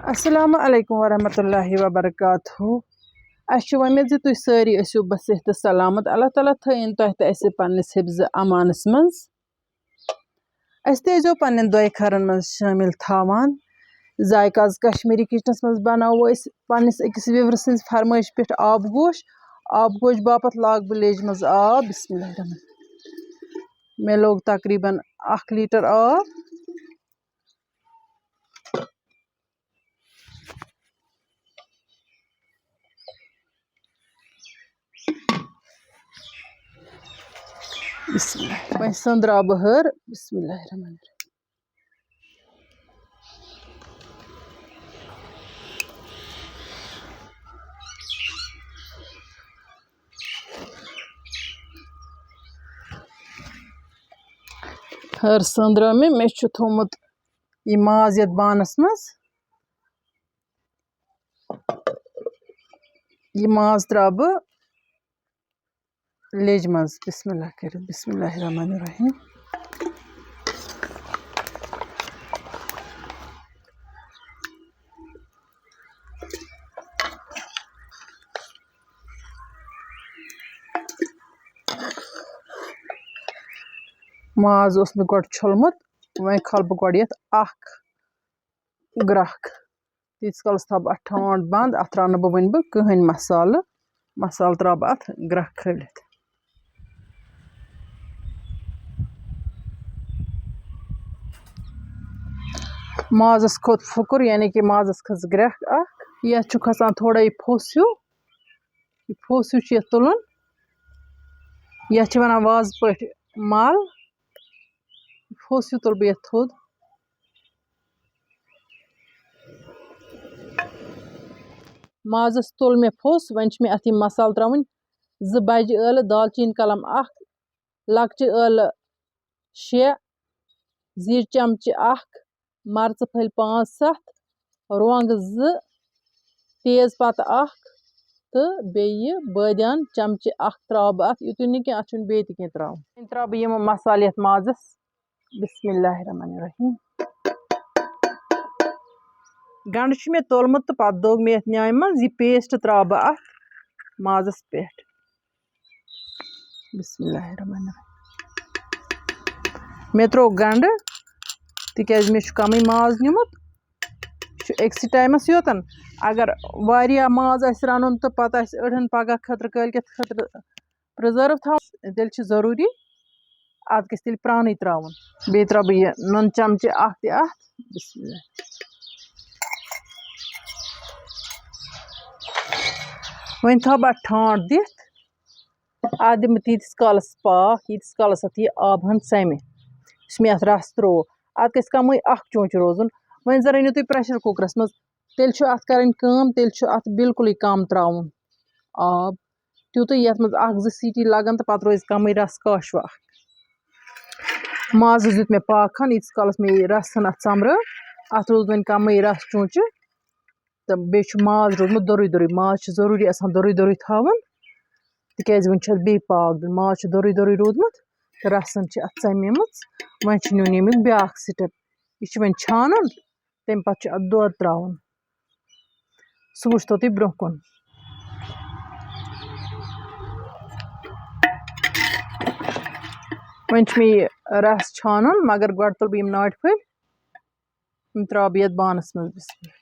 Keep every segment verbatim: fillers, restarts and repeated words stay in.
السلام علیکم ورحمۃ اللہ وبرکاتہ۔ اَسہِ چھِ وۄمید زِ تُہۍ سٲری ٲسِو بصحت تہٕ سلامت۔ اللہ تعالیٰ تھٲیِن تۄہہِ تہٕ اَسہِ پنٛنِس حفظ امانَس منٛز۔ اَسہِ تہِ ٲسۍزیو پنٛنٮ۪ن دۄیہِ خٲرَن منٛز شٲمِل تھاوان۔ ذایقہ آز کشمیٖری کِچنَس منٛز بَناوو أسۍ پنٛنِس أکِس viewer سٕنٛزِ فرمٲیش پٮ۪ٹھ آب گوش۔ آب گوش باپتھ لاگہٕ بہٕ لیٚجہِ منٛز آب۔ بسم اللہ الرحمن الرحیم۔ مےٚ لوٚگ تقریٖباً اَکھ لیٖٹر آب۔ بسم اللہ۔ وۄنۍ سٔنٛدراو بہٕ ہَر۔ بسم اللہ الرحمن الرحیم۔ ہَر سٔنٛدرٲو مےٚ۔ مےٚ چھُ تھوٚومُت یہِ ماز یَتھ بانَس منٛز۔ یہِ ماز ترٛاوٕ بہٕ لیٚجہِ منٛز۔ بسم اللہ کٔرِتھ، بسم اللہ الرحمن الرحیم۔ ماز اوس مےٚ گۄڈٕ چھوٚلمُت، وۄنۍ کھالہٕ بہٕ گۄڈٕ یَتھ اَکھ گرٛکھ۔ تیٖتِس کالَس تھاوٕ بہٕ اَتھ ٹھانٛڈ بنٛد، اَتھ ترٛاونہٕ بہٕ وۄنۍ بہٕ کٕہٕنۍ مصالہٕ۔ مصالہٕ ترٛاوٕ بہٕ اَتھ گرٛکھ کھٲلِتھ۔ مازَس کھوٚت پھُکُر، یعنی کہِ مازَس کھٔژ گرٛکھ اَکھ۔ یَتھ چھُ کھسان تھوڑا یہِ پھوٚس ہیوٗ۔ یہِ پھوٚس ہیوٗ چھُ یَتھ تُلُن۔ یَتھ چھِ وَنان وازٕ پٲٹھۍ مَل۔ پھوٚس ہیوٗ تُلہٕ بہٕ یَتھ تھوٚد۔ مازَس تُل مےٚ پھوٚس، وۄنۍ چھِ مےٚ اَتھ یِم مصالہٕ ترٛاوٕنۍ۔ زٕ بَجہِ ٲلہٕ، دالچیٖن کَلَم اَکھ، لۄکچہِ ٲلہٕ شےٚ، زِرۍ چمچہٕ اَکھ، مَرژٕ پھٔلۍ پانٛژھ سَتھ، رۄنٛگ زٕ، تیز پتہٕ اَکھ، تہٕ بیٚیہِ بٲدیان چمچہٕ اَکھ ترٛاوٕ بہٕ اَتھ۔ یُتُے نہٕ کینٛہہ، اَتھ چھُنہٕ بیٚیہِ تہِ کینٛہہ ترٛاوُن۔ وۄنۍ ترٛاوٕ بہٕ یِم مصالہٕ یَتھ مازَس۔ بسم اللہ الرحمن الرحیم۔ گنٛڈٕ چھُ مےٚ تولمُت تہٕ پَتہٕ دوٚگ مےٚ یَتھ نیامہِ منٛز۔ یہِ paste ترٛاوٕ بہٕ اَتھ مازَس پٮ۪ٹھ۔ بسم اللہ الرحمن الرحیم۔ مےٚ ترٛوو گنٛڈٕ، تِکیٛازِ مےٚ چھُ کَمٕے ماز نیوٗمُت۔ یہِ چھُ أکسٕے ٹایمَس یوتَن۔ اگر واریاہ ماز آسہِ رَنُن تہٕ پَتہٕ آسہِ أڑہَن پَگاہ خٲطرٕ، کٲلۍکٮ۪تھ خٲطرٕ preserve تھاوُن، تیٚلہِ چھُ ضروٗری اَتھ گژھِ تیٚلہِ پرٛانٕے ترٛاوُن۔ بیٚیہِ ترٛاوٕ بہٕ یہِ نُن چمچہٕ اَکھ تہِ اَتھ۔ بسم اللہ۔ وۄنۍ تھاوٕ بہٕ اَتھ ٹھانٛڈ دِتھ۔ اَتھ دِمہٕ بہٕ تیٖتِس کالَس پاکھ، ییٖتِس کالَس اَتھ یہِ آب ہن ژَمہِ۔ یُس مےٚ اَتھ رَس ترٛوو، اَتھ گژھِ کَمٕے اَکھ چونٛچہٕ روزُن۔ وۄنۍ زَن رٔنِو تُہۍ pressure cookerَس منٛز، تیٚلہِ چھُ اَتھ کَرٕنۍ کٲم، تیٚلہِ چھُ اَتھ بِلکُلٕے کَم ترٛاوُن آب۔ تیُتُے یَتھ منٛز اَکھ زٕ سیٖٹی لَگَن تہٕ پَتہٕ روزِ کَمٕے رَس کاشوٕ اَکھ۔ مازَس دیُت مےٚ پاکھ ہَن، ییٖتِس کالَس مےٚ یہِ رَس ہَن اَتھ ژَمرٲو، اَتھ روٗد وۄنۍ کَمٕے رَس چونٛچہٕ۔ تہٕ بیٚیہِ چھُ ماز روٗدمُت دوٚرُے دوٚرُے۔ ماز چھُ ضروٗری آسان دوٚرُے دوٚرُے تھاوُن، تِکیٛازِ وۄنۍ چھُ اَتھ بیٚیہِ پاکھ دیُن۔ ماز چھُ دوٚرُے دوٚرُے روٗدمُت تہٕ رَسَن چھِ اَتھ ژَمیمٕژ۔ وۄنۍ چھُ نیُن ییٚمیُک بیٛاکھ step۔ یہِ چھُ وۄنۍ چھانُن، تَمہِ پَتہٕ چھُ اَتھ دۄد ترٛاوُن۔ سُہ وٕچھتو تُہۍ برٛونٛہہ کُن۔ وۄنۍ چھُ مےٚ یہِ رَس چھانُن، مگر گۄڈٕ تُلہٕ بہٕ یِم ناٹہِ پھٔلۍ۔ یِم ترٛاوٕ بہٕ یَتھ بانَس منٛز۔ بسم اللہ۔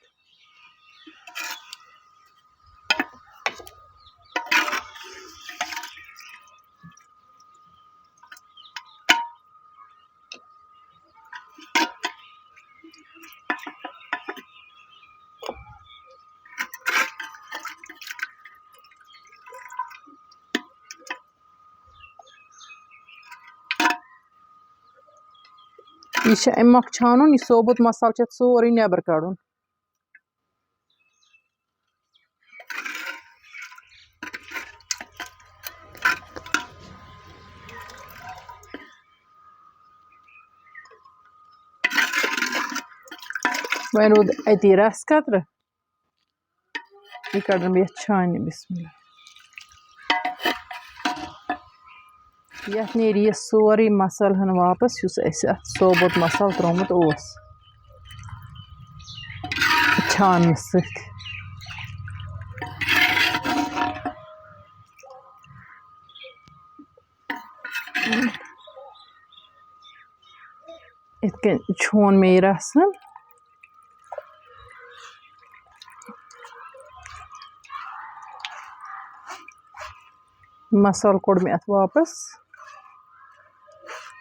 یہِ چھُ اَمہِ مۄکھ چھانُن، یہِ ثوبوٗت مصالہٕ چھُ اَتھ سورُے نٮ۪بر کَڑُن۔ وۄنۍ روٗد اَتی رَس قطرٕ۔ یہِ کَڑَن بہٕ یَتھ چھانہِ۔ بسم اللہ۔ یَتھ نیرِ یہِ سورُے مصالہٕ ہن واپس، یُس اَسہِ اَتھ ثوبوٗت مصالہٕ ترٛوومُت اوس۔ ٹھانَس سۭتۍ۔ یِتھ کٔنۍ چھون مےٚ یہِ رَسَن۔ مصالہٕ کوٚڑ مےٚ اَتھ واپَس۔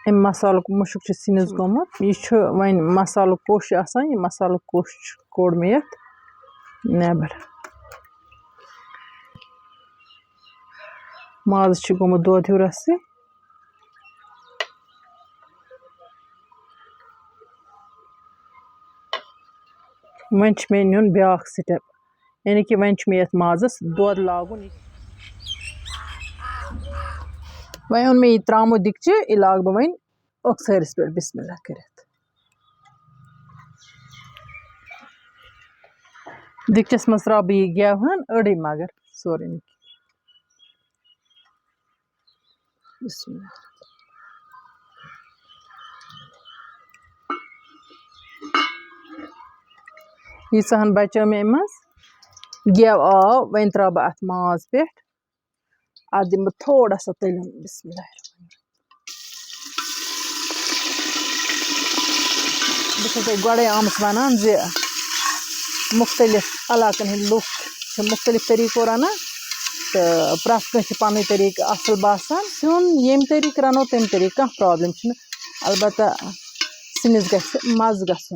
اَمہِ مصالُک مُشُک چھُ سِنِس گوٚمُت۔ یہِ چھُ وۄنۍ مصالُک کوٚش آسان، یہِ مصالُک کوٚش چھُ، کوٚڑ مےٚ یَتھ نٮ۪بَر۔ مازَس چھُ گوٚمُت دۄد ہیوٗ رَسٕے۔ وۄنۍ چھُ مےٚ نیُن بیٛاکھ step، یعنی کہِ وۄنۍ چھُ مےٚ یَتھ مازَس دۄد لاگُن۔ وۄنۍ اوٚن مےٚ یہِ ترٛاموٗ دیٖگچہِ، یہِ لاگہٕ بہٕ وۄنۍ اوٚکسٲرِس پٮ۪ٹھ بسم اللہ کٔرِتھ۔ دیٖگچَس منٛز ترٛاوٕ بہٕ یہِ گٮ۪و ہن أڑٕے، مگر سورُے نہٕ کینٛہہ۔ بسم اللہ۔ ییٖژاہ ہن بچٲو مےٚ اَمہِ منٛز۔ گٮ۪و آو، وۄنۍ ترٛاوٕ بہٕ اَتھ ماز پٮ۪ٹھ۔ اَتھ دِمہٕ بہٕ تھوڑا سا تٔلیُن۔ بسم اللہ الرحمن الرحیم۔ بہٕ چھَس تۄہہِ گۄڈَے آمٕژ وَنان زِ مُختٔلِف علاقَن ہٕنٛدۍ لُکھ چھِ مُختٔلِف طٔریٖقو رَنان، تہٕ پرٛٮ۪تھ کٲنٛسہِ چھِ پَنٕنۍ طٔریٖقہٕ اَصٕل باسان۔ سیُن ییٚمہِ طٔریٖقہٕ رَنو، تَمہِ طٔریٖقہٕ کانٛہہ problem چھِنہٕ۔ البتہ سِنِس گژھِ مَزٕ گژھُن،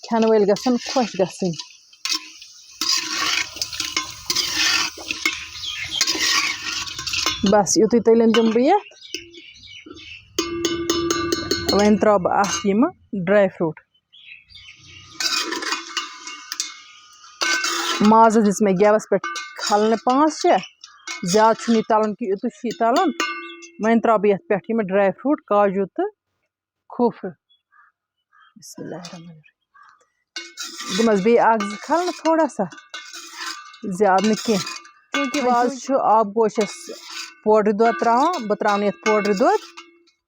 کھٮ۪نہٕ وٲلۍ گژھن خۄش گژھٕنۍ۔ بس یُتُے تٔلیُن دِمہٕ بہٕ یَتھ۔ وۄنۍ ترٛاوٕ بہٕ اَتھ یِمہٕ dry fruit۔ مازَس دِژ مےٚ گیوَس پٮ۪ٹھ کھلنہٕ پانٛژھ شےٚ، زیادٕ چھُنہٕ یہِ تَلُن کینٛہہ، یُتُے چھُ یہِ تَلُن۔ وۄنۍ ترٛاوٕ بہٕ یَتھ پٮ۪ٹھ یِمہٕ dry fruit، کاجوٗ تہٕ کھوٗپرٕ۔ بسم اللہ الرحمن الرحیم۔ دِمَس بیٚیہِ اَکھ زٕ کھلنہٕ تھوڑا سا، زیادٕ نہٕ کینٛہہ۔ چوٗنٛکہِ وازٕ چھُ آبہٕ گوشَس پوڈرِ دۄد ترٛاوان، بہٕ ترٛاوٕ نہٕ یَتھ پوڈرِ دۄد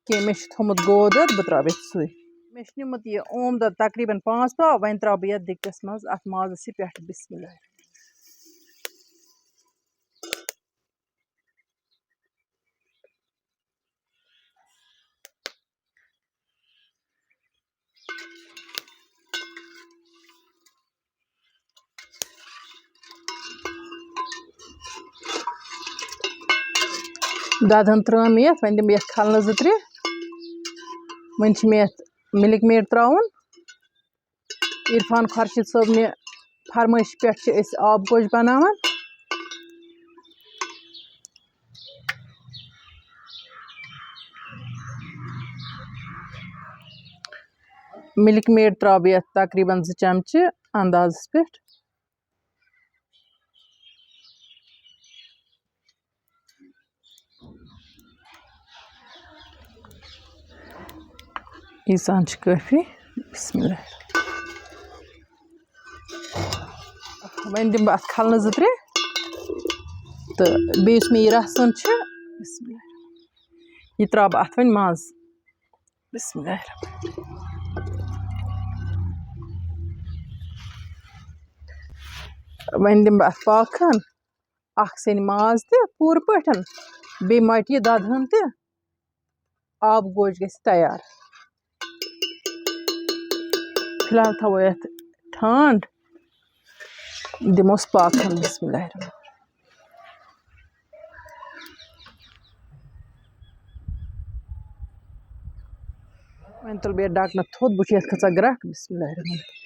کینٛہہ، مےٚ چھُ تھوٚمُت گوٚو دۄد، بہٕ ترٛاوٕ یَتھ سُے۔ مےٚ چھُ نیوٗمُت یہِ اوم دۄد تقریٖباً پانٛژھ پاو، وۄنۍ ترٛاوٕ بہٕ یَتھ دیٖگچَس منٛز اَتھ مازَس یہِ پٮ۪ٹھٕ۔ بسم اللہ۔ دۄدٕ ہن ترٲم یَتھ، وۄنۍ دِمہٕ بہٕ یَتھ کھلنہٕ زٕ ترٛےٚ۔ وۄنۍ چھِ مےٚ یَتھ مِلِک میڈ ترٛاوُن۔ عرفان خۄرشیٖد صٲبنہِ فرمٲیشہِ پٮ۪ٹھ چھِ أسۍ آبہٕ گوش بناوان۔ مِلِک میڈ ترٛاوٕ بہٕ یَتھ تقریٖباً زٕ چمچہٕ اندازَس پٮ۪ٹھ۔ ییٖژہن چھِ کٲفی۔ بسم اللہ۔ وۄنۍ دِمہٕ بہٕ اَتھ کھلنہٕ زٕ ترٛےٚ۔ تہٕ بیٚیہِ یُس مےٚ یہِ رَسُن چھُ، بسم اللہ، یہِ ترٛاوٕ بہٕ اَتھ وۄنۍ منٛز۔ بسم اللہ الرحمن الرحیم۔ وۄنۍ دِمہٕ بہٕ اَتھ پاکھ ہن۔ اَکھ سیٚنہِ ماز تہِ پوٗرٕ پٲٹھۍ، بیٚیہِ مۄٹہِ یہِ دۄدٕ ہن تہِ۔ آبہٕ گوش گژھِ تیار۔ فی الحال تھاوو یَتھ ٹھانٛڈ، دِموس پاکھ ہن۔ بسم اللہ الرحمن الرحیم۔ وۄنۍ تُلہٕ بہٕ یَتھ ڈَکھنہٕ تھوٚد، بہٕ چھُ یَتھ کھژان گرٛٮ۪کھ۔ بسم اللہ الرحمن الرحیم۔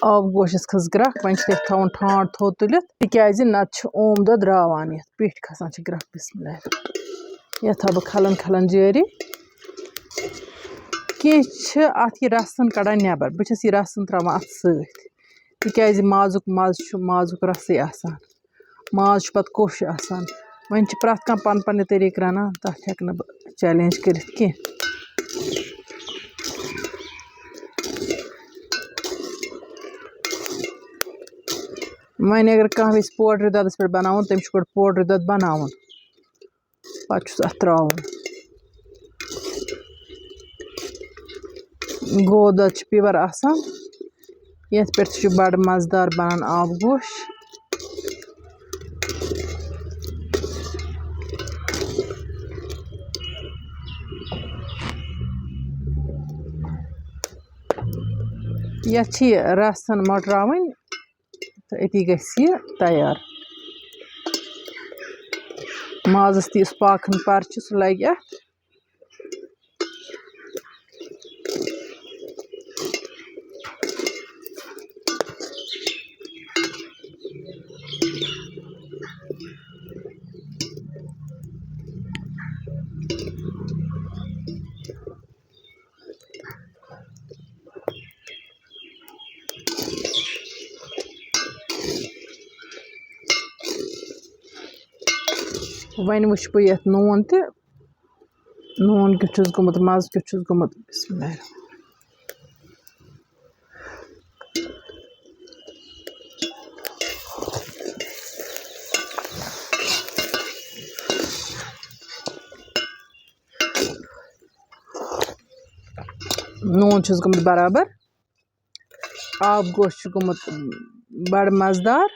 آبہٕ گوشَس کھٔژ گرٛٮ۪کھ، وۄنۍ چھِ یَتھ تھاوُن ٹھانٛڈ تھوٚد تُلِتھ، تِکیٛازِ نَتہٕ چھُ اوم دۄد راوان یَتھ، پیٚٹھۍ کھَسان چھِ گرٛٮ۪کھ۔ بسم اللہ۔ یَتھ تھاوٕ بہٕ کھَلَن کھَلَن جٲری۔ کینٛہہ چھِ اَتھ یہِ رَسَن کَڑان نٮ۪بَر، بہٕ چھَس یہِ رَسَن ترٛاوان اَتھ سۭتۍ، تِکیٛازِ مازُک مَزٕ چھُ مازُک رَسٕے آسان۔ ماز چھُ پَتہٕ کوٚش آسان۔ وۄنۍ چھِ پرٛٮ۪تھ کانٛہہ پَنُن پَنٕنہِ طٔریٖقہٕ رَنان، تَتھ ہٮ۪کہٕ نہٕ بہٕ challenge کٔرِتھ کینٛہہ۔ وۄنۍ اگر کانٛہہ یژھِ پوڈرِ دۄدَس پٮ۪ٹھ بَناوُن، تٔمِس چھُ گۄڈٕ پوڈرِ دۄد بَناوُن، پَتہٕ چھُس اَتھ ترٛاوُن۔ گوٚو دۄد چھُ pure آسان۔ یَتھ پٮ۪ٹھ تہِ چھُ بَڑٕ مَزٕدار بَنان آب گوش۔ یَتھ چھِ یہِ رَس ہن مۄٹراوٕنۍ تہٕ أتی گژھِ یہِ تیار۔ مازَس تہِ یُس پاکھن پَر چھُ، سُہ لَگہِ اَتھ۔ وۄنۍ وٕچھِ بہٕ یَتھ نوٗن تہِ، نوٗن کیُتھ چھُس گوٚمُت، مَزٕ کیُتھ چھُس گوٚمُت۔ بسم اللہ الرحمن الرحیم۔ نوٗن چھُس گوٚمُت برابر، آب گوش چھُ گوٚمُت بَڑٕ مَزٕدار۔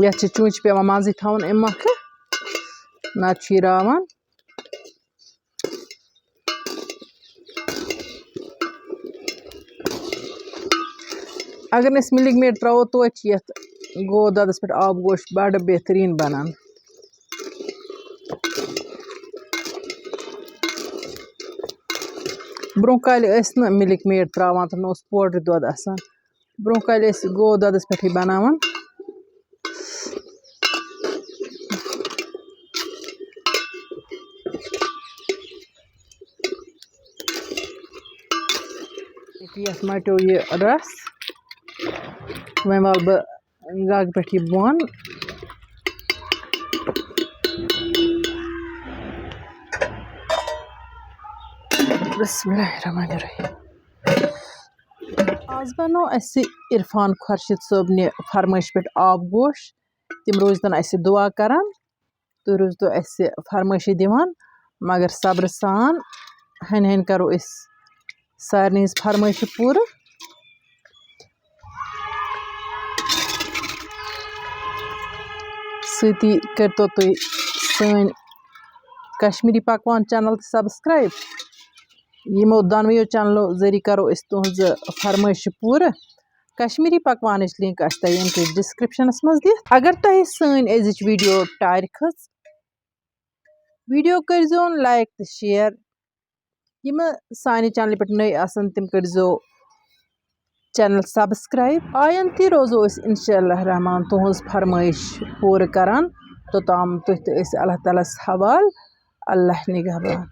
یَتھ چھِ چونچہِ پٮ۪وان منٛزٕے تھاوُن اَمہِ مۄکھٕ، نَتہٕ چھُ یہِ راوان۔ اگر نہٕ أسۍ مِلِک میڈ ترٛاوو، توتہِ چھِ یَتھ گوٚو دۄدَس پٮ۪ٹھ آب گوش بَڑٕ بہتریٖن بَنان۔ برٛونٛہہ کالہِ ٲسۍ نہٕ مِلِک میڈ ترٛاوان تہٕ نہ اوس پوڈرِ دۄد آسان۔ برٛونٛہہ کالہِ ٲسۍ گوٚو دۄدَس پٮ۪ٹھٕے بَناوان۔ یَتھ مَٹیو یہِ رَس، وۄنۍ والہٕ بہٕ گاگہٕ پٮ۪ٹھ یہِ بۄن۔ بسم اللہ الرحمن الرحیم۔ آز بنوو اَسہِ عرفان خورشید صٲبنہِ فرمٲیش پٮ۪ٹھ آب گوش۔ تِم روٗزۍتن اَسہِ دُعا کران۔ تُہۍ روٗزتو اَسہِ فرمٲیشہِ دِوان، مگر صبرٕ سان ہَنہِ ہَنہِ کَرو أسۍ سارنٕے ہِنٛز فرمٲیشہِ پوٗرٕ۔ سۭتی کٔرۍتو تُہۍ سٲنۍ کشمیٖری پکوان چینل تہِ subscribe۔ یِمو دۄنوٕیو چینلو ذٔریعہٕ کَرو أسۍ تُہٕنٛزٕ فرمٲیشہِ پوٗرٕ۔ کشمیٖری پکوانٕچ link آسہِ تۄہہِ ییٚمہِ کِس descriptionس منٛز دِتھ۔ اگر تۄہہِ سٲنۍ أزِچ video ٹارِ کھٔژ، video کٔرۍزیون like تہٕ share۔ یِم سانہِ چینلہِ پٮ۪ٹھ نٔے آسن، تِم کٔرۍزیو channel subscribe۔ آیندٕ تہِ روزو أسۍ انشاء اللہ رحمان تُہٕنٛز فرمٲیش پوٗرٕ کران۔ توٚتام تُہۍ تہٕ أسۍ اللہ تعالیٰ ہَس حوال۔ اللہ نگہبان۔